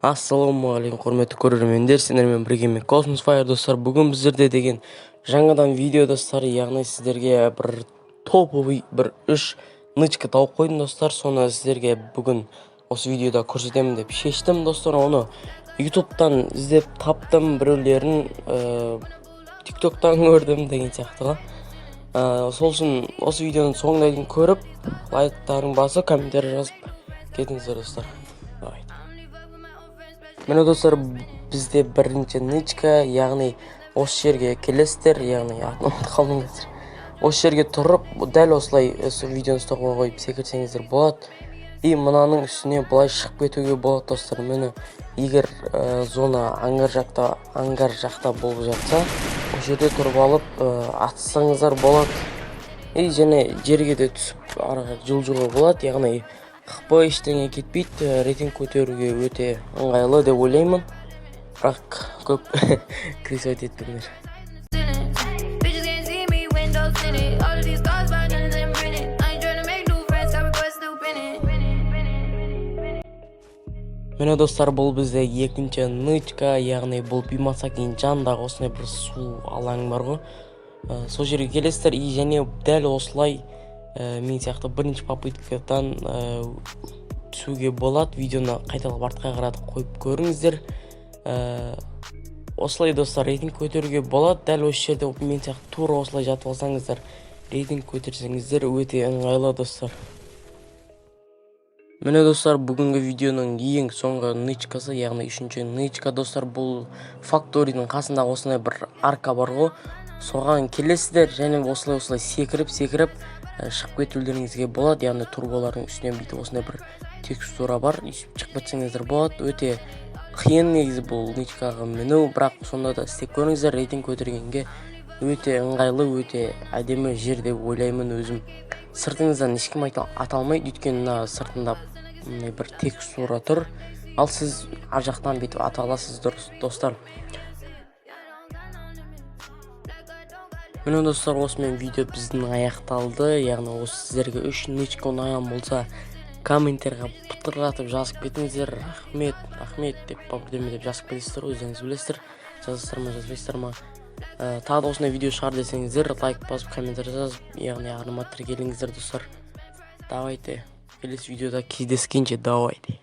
Ассалаумағалейкум, құрметті көрермендер! Сендермен бірге мен, Космос Фаер. Достар, бүгін біздерде деген жаңадан видео, достар. Яғни сіздерге бір топовый бір үш нычка тауып қойдым, достар. Соны сіздерге бүгін осы видеода көрсетемін деп шештім, достар. Оны Ютубтан іздеп таптым, біреулерін Тиктоктан көрдім деген сияқты ғой. Сол үшін осы видеоның соңына дейін көріп, лайктарын басып, комментарий жазып кетіңіздер, достар. Давайте. Міне, достар, бізде бірінші нычка. Яғни осы жерге келесіздер, яғни атын ұмытып қалдым қазір. Осы жерге тұрып, дәл осылай осы видеоны стопқа қойып секірсеңіздер болады. И мынаның үстіне былай шығып кетуге болады, достар. Міне, егер зона ангар жақта болып жатса, осы жерде тұрып алып, атсаңыздар болады. И және жерге де түсіп, ары қарай жылжуға болады. Яғни хп ештеңе кетпейді, рейтинг көтеруге өте ыңғайлы деп ойлаймын, бірақ көп рисовать етпеңдер. Bitches can't see me, windows tinted. All of these cars by guns and printed. I ain't tryna make new friends, got requests still pending. Міне, достар, бұл бізде екінші нычка. Яғни бұл Бимасакидің жанындағы осындай бір су алаңы бар ғой. Сол жерге келесіздер и және дәл осылай мен сияқты бірінші попыткадан түсуге болады. Видеоны қайталап, артқа қаратып қойып көріңіздер. Осылай, достар, рейтинг көтеруге болады. Дәл осы жерде мен сияқты тура осылай жатып алсаңыздар, рейтинг көтерсеңіздер, өте ыңғайлы, достар. Міне, достар, бүгінгі видеоның ең соңғы нычкасы, яғни үшінші нычка, достар. Бұл факторидің қасында осындай бір арка бар ғой, соған келесіздер және осылай осылай секіріп секіріп шығып кетулеріңізге болады. Яғни трубалардың үстінен бүйтіп осындай бір текстура бар, өйстіп шығып кетсеңіздер болады. Өте қиын негізі бұл нычкаға міну, бірақ сонда да істеп көріңіздер. Рейтинг көтергенге өте ыңғайлы, өте әдемі жер деп ойлаймын өзім. Сыртыңыздан ешкім ата алмайды, өйткені мына сыртында мындай бір текстура тұр, ал сіз ар жақтан бүйтіп ата аласыз дұрыс, достар. Міне, достар, осымен видео біздің аяқталды. Яғни осы сіздерге үш нычка ұнаған болса, комментарийға пытырлатып жазып кетіңіздер. «Рахмет, рахмет» деп па, бірдеме деп жазып кетесіздер ғой, өздеріңіз білесіздер, жазасыздар ма, жазбайсыздар ма. Тағы да осындай видео шығар десеңіздер, лайк басып, комментарий жазып, яғни арнама тіркеліңіздер, достар. Давайте, келесі видеода кездескенше, давайте.